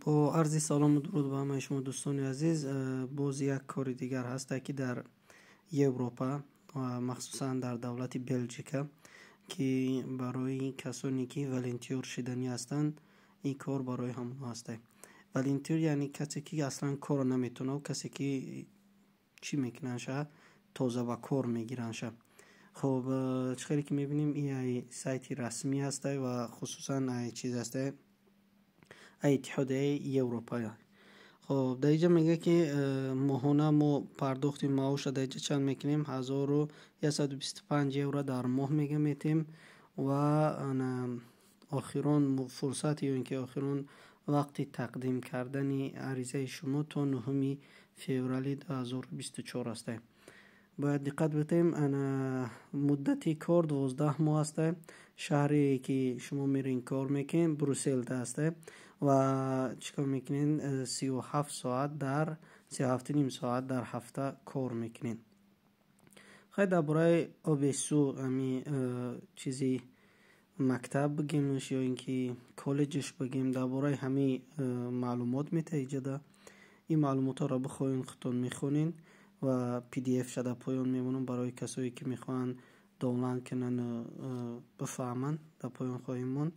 Бо арзи салому дуруд ба ҳамаи шумо, дӯстони азиз. Боз як кори дигар ҳаста, ки дар Европа ва махсусан дар давлати Белҷика, ки барои касоне, ки волонтёр шиданӣ ҳастанд, ин кор барои ҳамонҳо ҳаста. Волонтёр яъне касе, ки аслан корро наметавонад, касе, ки чӣ мекунанд, тоза ба кор мегирандша. Хоб, чӣ хеле ки мебинем, ин сайти расмӣ ҳаста ва хусусан чиз ҳаста, Иттиҳодияи Европа. Хоб, дар инҷа мегӯяд, ки моҳона мо пардохти маоша дар инҷа чанд мекунем? 1125 евро дар моҳ мега метем. Ва охирон фурсат ё ин ки охирон вақти тақдим кардани аризаи шумо то 9 феврали 2024 аста. Бояд диққат бидиҳем, муддати кор 12 моҳ аста. Шаҳре, ки шумо мерен кор мекунед, Брюсселда аста. Ва чӣ кор мекунед? 37 соат дар 37,5 соат дар ҳафта кор мекунед. Хай, дар бораи ОБСУ, ами чизи мактаб бигемш ё ин ки коллеҷш бигем, дар бораи ҳамин маълумот метаҳед. Иҷода ин маълумотҳоро бихоҳед, худтон мехонед ва PDF ша дар поён мемонам. Барои касое, ки мехоҳанд download кунанд, бифаҳманд, дар поён хоҳем монд.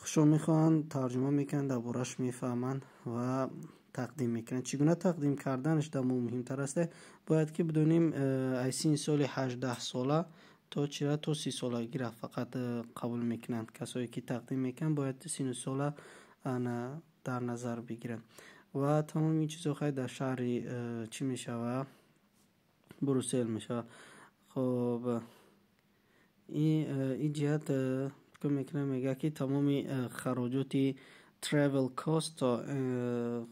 Хушон мехоҳанд, тарҷума мекунанд, дар бораш мефаҳманд ва тақдим мекунанд. Чӣ гуна тақдим карданаш дар мо муҳимтар аст. Бояд ки бидонем, аз синни соли 18 сола то чира, то 30 солагира фақат қабул мекунанд. Касое, ки тақдим мекунанд, бояд синну сола дар назар бигиранд. Ва тамоми ин чизҳо, хай, дар шаҳри чӣ мешавад? Брюссел мешавад. Хоб, ин ҷиҳат чикор мекунад? Мегӯяд, ки тамоми хароҷоти travel cost,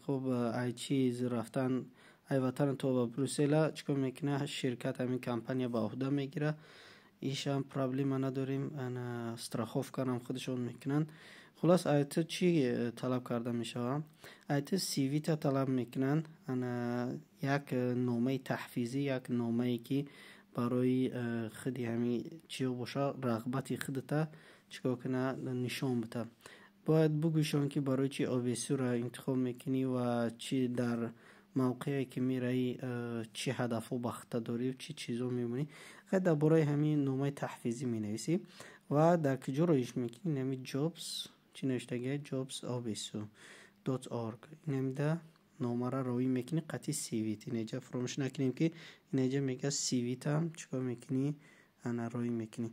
хуб, ай чиз рафтан, ай ватан то ба Брюссела чикор мекунад? Ширкат, ҳамин компания ба уҳда мегирад. Ишам проблема надорем, страховка рам худашон мекунанд. Хулос, ай ту чӣ талаб карда мешавад? Ай ту CV та талаб мекунанд, як номаи таҳфизӣ, як номае, ки барои худи ҳамин чиё боша, рағбати худата чикор куна, нишон бита. Бояд бугӯйшон, ки барои чӣ ОБСУ-ро интихоб мекунӣ ва чӣ дар мавқеае, ки меравӣ, чӣ ҳадафҳо ба худта дорӣ, чӣ чизҳо мемонӣ. Хай, дар бораи ҳамин номаи таҳфизӣ менависӣ ва дар куҷо роиш мекунӣ? Инами jobs чӣ навиштагия, jobs obsu org, инамида номара роӣ мекунӣ қатъи CV т. Инеҷа фаромӯш накунем, ки инеҷа мегӯяд, CV там чӣ кор мекунӣ? Ана, роӣ мекунӣ.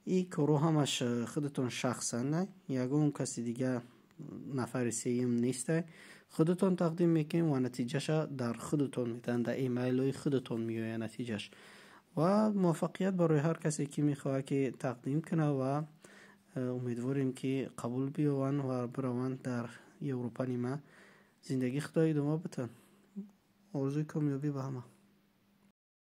Ин корҳо ҳамаш худатон шахсан, ягон каси дига, нафари сеюм нестай. Худатон тақдим мекунед ва натиҷаша дар худатон медиҳанд, дар имейлҳои худатон меояд натиҷаш. Ва муваффақият барои ҳар касе, ки мехоҳад, ки тақдим кунад, ва умедворем, ки қабул биёванд ва бираванд, дар Европа нима зиндагии худро идома бидиҳанд. Орзуи комёбӣ ба ҳама.